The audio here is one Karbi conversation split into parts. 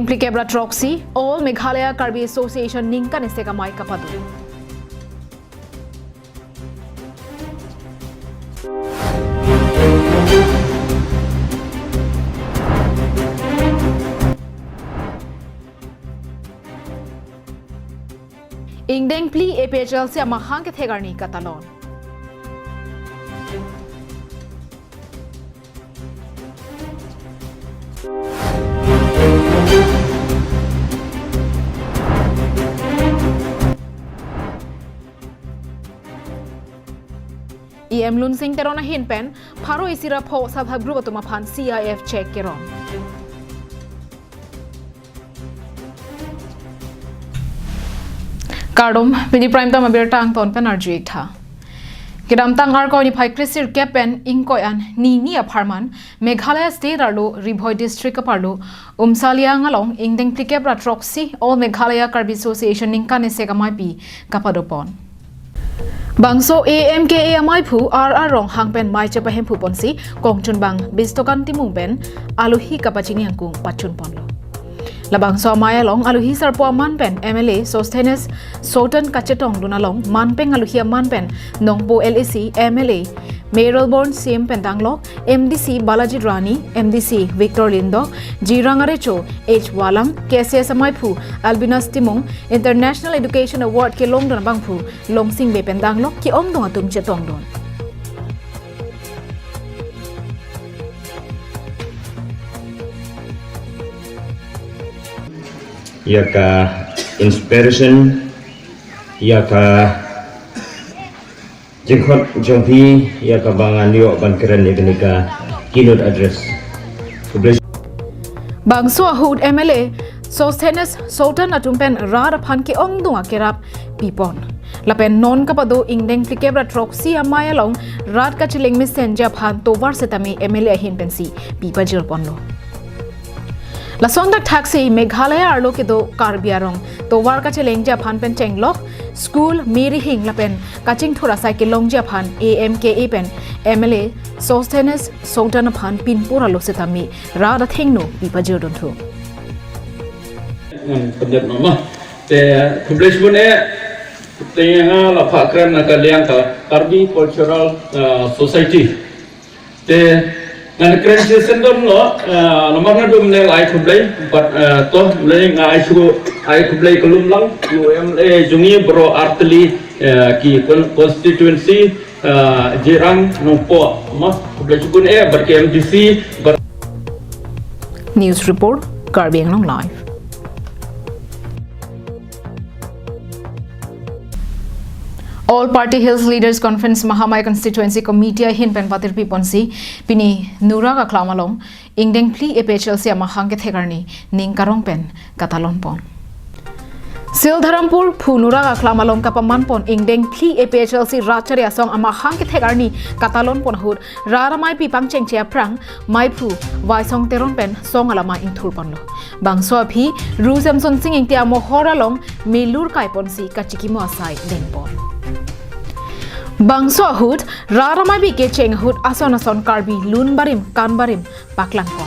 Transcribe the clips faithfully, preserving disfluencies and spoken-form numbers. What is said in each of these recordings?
Phlikep ra throksi, All Meghalaya Karbi Association ningkan isi amei kapado. Ingdeng phli A P H L C amahang kethek arni katalon. E M Lunsing Teron ahin pen pharo isi ra pho self help group atum aphan C I F cheque kerong. Kardom, pini Prime Time abirta angton pen arju-ik tha. Kedamtang Arkoi niphai kresirkep pen ingkoi an nini apharman Meghalaya State arlo Ri Bhoi District aparlo Umsaliang along ingdeng phlikep ra throksi All Meghalaya Karbi Association ningkan isi ameipi kapadopon. Bangso A M K A ameiphu R R Ronghang pen mei chepahemphu ponsi kongchunbang Bistokan Timung pen alohi kapachini angkung pachunponlo. Labangso amei along alohi sarpo aman pen M L A Sosthenes Sohtan kachetongdun along manpeng alohi aman pen Nongpoh L A C M L A Mayralborn Syiem pen danglok, M D C Balaji Rani, M D C Victor Lyngdoh, Jirang Arecho, H Walam, K C S ameiphu Albinus Timung, International Education Award kelongdun abangphu Longsing Bey pen danglok ke-ongdung atum chetongdun. Yak inspiration, yak jengkhot jengphi, yak bang anio ban keren ni benika keynote address. Khublei. Bangso ahut M L A Sosthenes Sohtan atum pen rat aphan ke-ongdung akerap pipon. Lapen non kapado ingdeng phlikep ra throksi amei along rat kacheleng mesenji aphan tovar setame M L A ahin pensi pipajirponlo. Lason thakthaksi Meghalaya arlo kedo Karbi arong tovar kachelengji aphan pen chenglok school, mirihing lapen kachingthur asai kelongji aphan A M K A pen M L A Sosthenes Sohtan aphan pinpur alo setame rat athengno pipajirdunthu. Ngan pendet mama. Te khublei chibun e, te nga la phakren na kaliang ka Karbi Cultural, uh, Society. Te ngan kren si sendom lo, uh, nomor na dum ne lai khublei, but, uh, to mulai nga ai chu ai khublei kelum lang, U M L A jungji bro arteli, uh, ki con-, constituency, uh, Jirang Nongpoh, ma, khublei chibun e, but K M D C, but News report, Karbi Anglong Live. All Party Hills Leaders Conference Mahamaya Constituency Committee ahin pen patirpi ponsi pini Nurak Aklam along ingdeng phli A P H L C amahang kethek arni ning karong pen katalon pon. Sildharampur Phu Nurak Aklam along kapaman pon ingdeng phli A P H L C rat chari asong amahang kethek arni katalon pon ahut rat ameipi pangchengche aphrang meiphu Vaisong Teron pen song alama ingthur ponlo. Bangso aphi Ru Semsonsing Ingti amohor along melur kai ponsi kachikimo asai dengpon. Bangso ahut rat ameipi kecheng ahut ason ason Karbi lun barim kan barim paklang pon.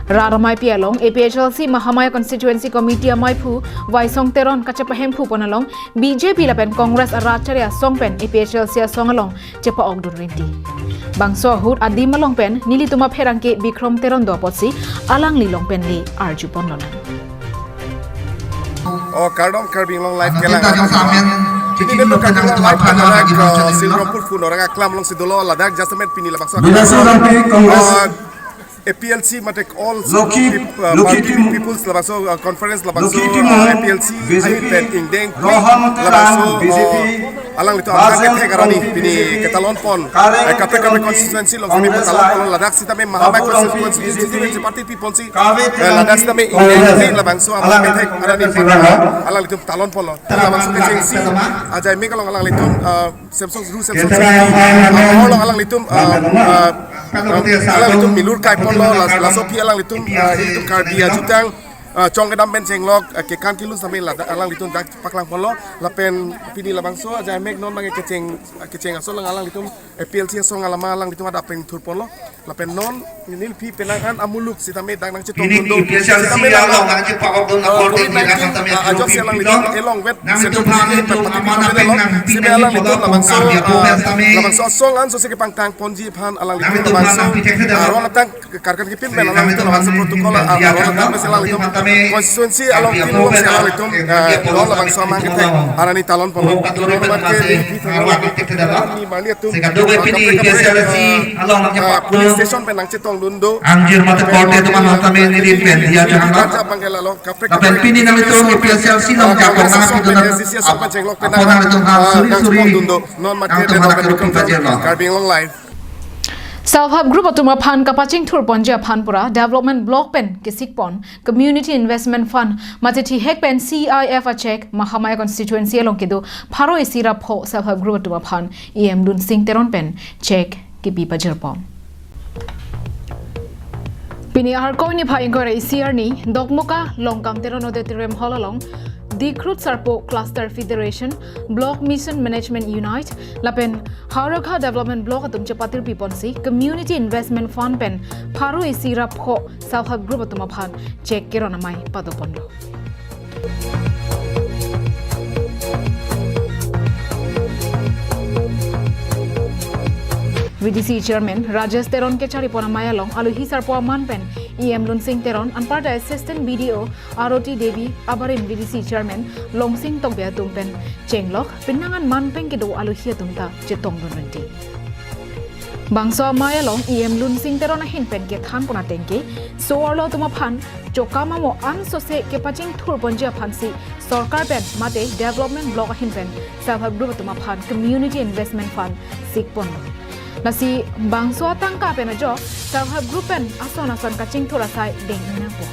Rat ameipi along A P H L C Mahamaya Constituency Committee ameiphu Vaisong Teron kachepahemphu pon along B J P lapen Congress arat chari asong pen A P H L C asong along chepa-okdun rinti. Bangso ahut adim along pen nelitum apherangke Bikrom Teron do apotsi alangli along pen le arju ponlonang. Oh, kardom Karbi Anglong Live kelang. Pini dulu kardom Live kelang, Sildharampur Phu Nurak Aklam alongsi dolo, ladak jasemet pini labangso. Bidasar Rampi Congress. Uh, A P L C mate All Lokhi, Peop-, uh, Lokhi Party Tim-, People's labangso, uh, Conference labangso, Lokhi Timung, uh, A P L C B J P, ahin pen ingdeng phli Rohan Teron, labangso, B J P, uh, alanglitum Bajen amahang kethek arni Kong pini B J P, ketalon pon. Kareng eh, K P K P Teroni, constituency along semi Congress ketalon pon, ladak sitame Mahamaya Babu Ram constituency B J P, B J P party pi ponsi. Kave eh, ladak Teroni, sitame Congress ingdeng phli labangso amahang kethek arni Teroni, alanglitum talon ponlo. Labangso kechengsi ajai mek along alanglitum, uh, Semsong Ru Semsonsing Ingti. Along alanglitum, uh, uh, alanglitum melur kai ponlo, la-, laso aphi alanglitum, uh, ilitum Karbi ajutang, uh, chong kedam pen chenglok, uh, kekan kelun sambil la-, alanglitum dak paklang ponlo, lapen pini labangso ajai mek non bang kecheng, kecheng aso lang alanglitum A P L C asong alama alanglitum adap pen thur ponlo. Lapen non nilphi penang an amuluk sitame dak nangchetong Ini dundo. APHLC Sitame along nang nangchepakok dun ah, apor COVID nineteen, tame ah, ajok si alanglitum elongvet nanglitum sentro phan sitame ilitum pati amana pati penang sitame nangli alanglitum pon labangso, pon ah, kami apo tame labangso asong anso si kepangthang ponji aphan alanglitum nanglitum labangso, phan nangpi thek thek ah, dolo. Aron atang karkan kipin pen alanglitum labangso protocol, ah, aron atang pensi alanglitum constituency along tin along si alanglitum, ah, non labangso amang kethek arani talon pon. Arwak kethek dolo. Ni mali atum, sika dugoi pini ah, kaprek kaprek, APHLC ah, along ah, police station pen nangchetong dundo. Angjir mate korte atum aphan tame neli pen diya chonang lo. Kaprek kaprek. Lapen pini nanglitum APHLC along ah, jakong nangpi dun nang. Apor nanglitum aphan suri suri. Non mate nangtum aphan akuru pipajir lo. Karbi Anglong Live. Self Help Group atum aphan kapachingthur ponji aphan pura development block pen kesik pon Community Investment Fund mate thihek pen C I F a cheque Mahamaya constituency along kedo pharo isi ra pho Self Help Group atum aphan E M Lunsing Teron pen cheque kipi pajir pon. Pini Arkoi niphai ingkoi ra isi arni Dokmoka Longkam Teron Auditorium Hall along Dikrut Sarpo Cluster Federation, Block Mission Management Unit lapen Howraghat Development Block atum chepatirpi ponsi Community Investment Fund pen pharo isi ra pho Self Help Group atum aphan cheque keron amei pado ponlo. V D C Chairman Rajesh Teron kechari pon amei along aluhi sarpo aman pen E M Lunsing Teron anparta Assistant B D O Aroti Devi abarim V D C Chairman Longsing Tokbi atum pen chenglok penang an man pen kedo aluhi atum ta chetong dun renti. Bangso amei along E M Lunsing Teron ahin pen kethan pon ateng ke so-arlo atum aphan chokam amo anso se kepachingthur ponji aphansi sorkar pen mate development block ahin pen Self Help Group atum aphan Community Investment Fund sik ponlo. Lasi bangso atangka pen ajok Self Help Group pen ason ason kachingthur asai dengji nangpo.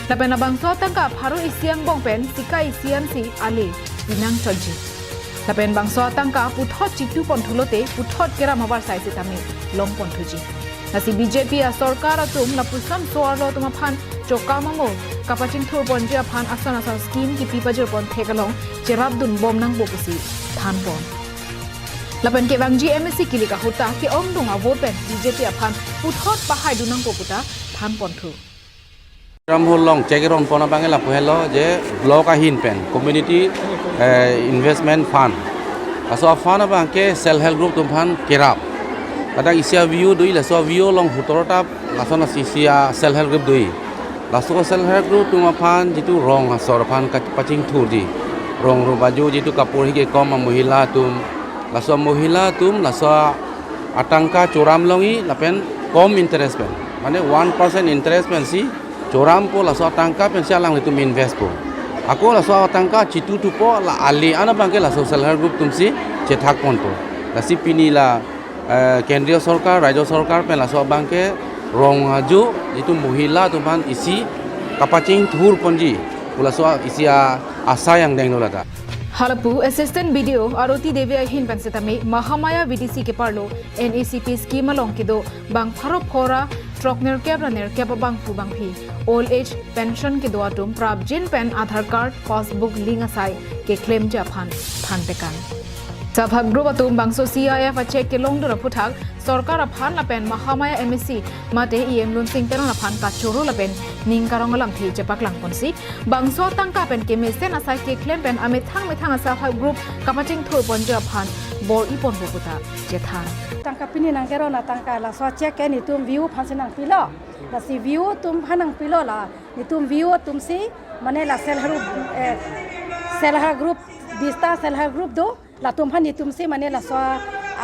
Lapen labangso atangka pharo isi angbong pen sika isi ansi ale pinang chotji. Lapen bangso atangka puthot chitu ponthulote puthot keram avarsai sitame long ponthuji. Lasi B J P asorkar atum lapuson so-arlo atum aphan chokam amo kapachingthur ponji aphan ason ason scheme kipi pajir pon thek along cherap dun bom nangpo pusi than pon. Lapen kevangji M A C kilik ahut ta ke-ongdung avote pen B J P aphan puthot pahai dun nangpo puta than ponthu. Ram Hall along cheque keron pon abang ke lapu helo je block ahin pen Community, eh, Investment Fund. Laso a-fund abang ke Self Help Group atum aphan kerap. Kadang isi a-V O do-i, laso a-V O along hutor tap lason asi isi a-Self Help Group do-i. Laso Self Help Group atum aphan jitu rong asor aphan kachingthurji. Rong ro baju jitu kapur hi kekom a-mohila atum. Laso mohila atum laso atangka choram longji lapen kom interest pen, mane one percent interest pensi chorampo, laso atangka pensi alanglitum investpo. Ako laso atangka chitu thupo, la ale an abang ke laso Self Help Group atumsi chethak ponpo. Lasi pini la, eh, Kendriya Sorkar, Rajya Sorkar pen laso abang ke rong ajo jitu mohila atum aphan isi kapachingthur ponji pu laso isi a-, asai angdenglo lata. Halapu Assistant B D O Aroti Devi ahin pen setame Mahamaya V D C keparlo N E C P scheme along kedo bang pharo phora throk nerkep ra nerkep abangphu bangphi old age pension kedo atum prapjin pen Aadhaar card passbook link asai keklemji aphan than tekang. Self Help Group atum bangso C I F a-cheque kelong dun aphuthak sorkar aphan lapen Mahamaya M A C mate E M Lunsing Teron aphan kachoro lapen ning karong alamthe chepaklang ponsi bangso atangka pen kemesen asai keklem pen amethang methang a-Self Help Group kapachingthur ponji aphan bor-i ponpo puta chethan. Tangka pini nangkeron atangka laso cheque ke netum V O aphansi nangpilo. Lasi V O atum aphan nangpilo, la netum V O atumsi mane la Self Help Group, eh, Self Help Group, Dista Self Help Group do. Latum aphan netumsi mane laso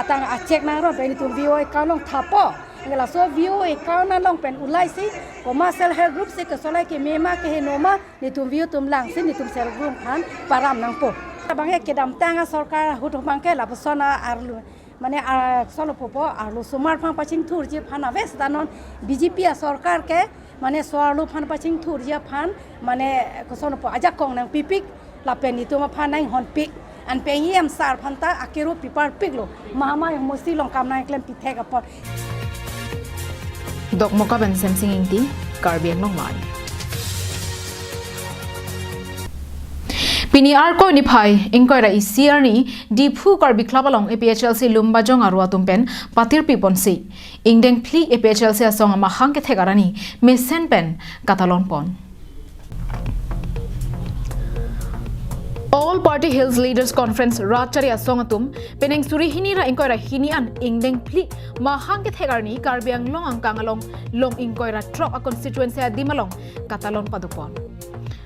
atang a-cheque nangron pen netum V O account along thapo. Laso V O account along pen ulaisi komat Self Help Group si kesolai keme ma keheno ma netum V O atum langsi netum Self Help Group aphan param nangpo. Abang ke kedamtang a-sorkar ahut abang ke lapuson a-arlo, mane a-, solo popo arlosomar aphan pachingthurji aphan ave seta non B J P a-sorkar ke mane so-arlo aphan pachingthurji aphan mane kosonpo ajakong nangpipik lapen netum aphan nanghonpik. Anpen E M sir aphan ta akero piparpiklo. Mahamaya mosti along kam nangklem pithek apot. Dokmoka pen Semsing Ingti, Karbi Anglong Live. Pini Arkoi niphai ingkoi ra isi arni Diphu Karbi Club along A P H L C Lumbajong aro atum pen patirpi ponsi ingdeng phli A P H L C asong amahang kethek arni mesen pen katalon pon. All Party Hills Leaders Conference Rat Chari Asong atum penang suri hini ra ingkoi ra hini an ingdeng phli mahang kethek arni Karbi Anglong angkang along long ingkoi ra throk a constituency adim along katalon padopon.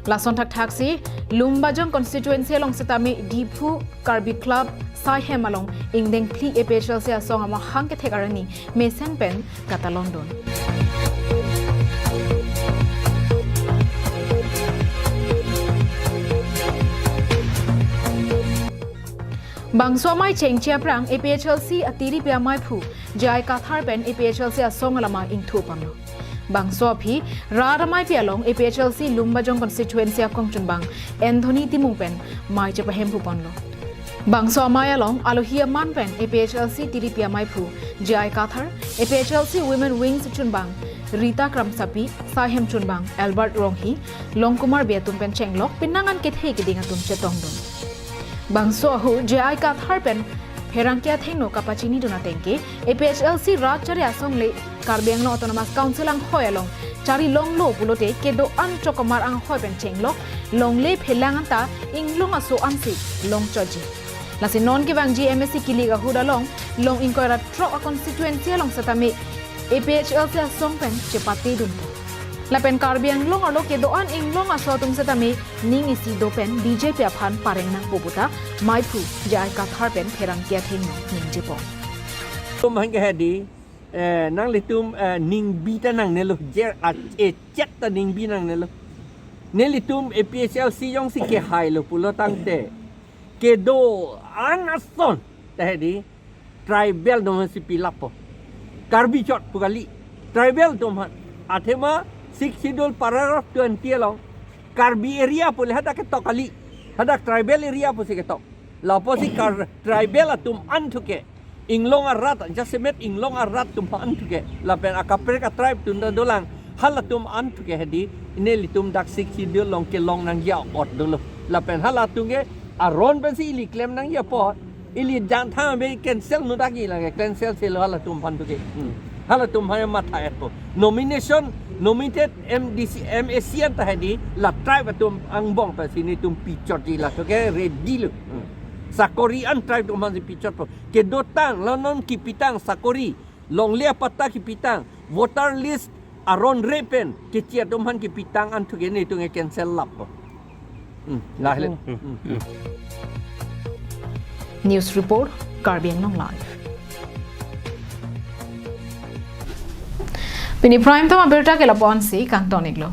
Lason thakthaksi Lumbajong constituency along setame Diphu Karbi Club saihem along ingdeng phli A P H L C asong amahang kethek arni mesen pen katalon dun. Bangso amei chengche aphrang A P H L C atiripi ameiphu J I Kathar pen A P H L C asong alama ingthu ponlo. Bangso aphi rat ameipi along A P H L C Lumbajong constituency akongchunbang Anthony Timung pen mei chepahemphu ponlo. Bangso amei along alohi aman pen A P H L C tiripi ameiphu J I Kathar, A P H L C Women Wings chunbang Rita Kramsapi, saihem chunbang Albert Ronghi, Longkumar Bey atum pen chenglok penang an kethe keding atum chetongdun. Bangso ahu J I Kathar pen pherangke athengno kapachinidun ateng ke A P H L C Rat Chari Asong le Karbi Anglong Autonomous Council anghoi along chari longlo pulote kedo-an chokomar anghoi pen chenglok longle phelang anta inglong aso ansi longchotji. Lasi non kevangji M A C kilik ahut along long ingkoi ra throk a constituency along setame A P H L C asong pen chepatedun. Lapen Karbi Anglong arlo kedo-an inglong aso atum setame ning isi do pen B J P aphan pareng nangpo puta meiphu J I Kathar pen pherangke athengno ningjepon. Tum hang ke hedi, eh, nanglitum, eh, ningbi ta nangnelo, jer a, eh, chet ta ningbi nangnelo. Nelitum A P H L C jongsi kehailo pulo tangte kedo-an ason ta hedi tribal atum aphansi pilappo. Karbi chot pu kali. Tribal atum aphan. Athema Sixth Schedule paragraph twenty along Karbi area pu le hadak ketok kali. Hadak tribal area pusi ketok. Lapusi Kar-, tribal atum an thu ke inglong arat, jasemet inglong arat atum an thu ke. Lapen akaprek a tribe atum ta dolang. Halatum an thu ke hedi, nelitum dak Sixth Schedule along kelong nangji a-ot dolo. Lapen halatum ke aron pensi ili klem nangji apot. Ili jangthang be cancel nu dak ili ke cancel selo halatum aphan thu ke. Hmm. Halatum aphan matha-etpo. Nomination, nominated M D C, M A C anta hedi, la tribe atum angbong pensi nelitum pichotji la thu ke ready lo. Hmm. Sakori an tribe atum aphansi pichotpo. Kedotang, la non kipitang sakori, longle apatta kipitang, voter list aron re pen kechi atum aphan kipitang an thu ke nelitum ke cancel lappo. Hmm, lahelo. Hmm. News report, Karbi Anglong Live. Pini prime time abirta ke lapu-ansi kangton-iklo.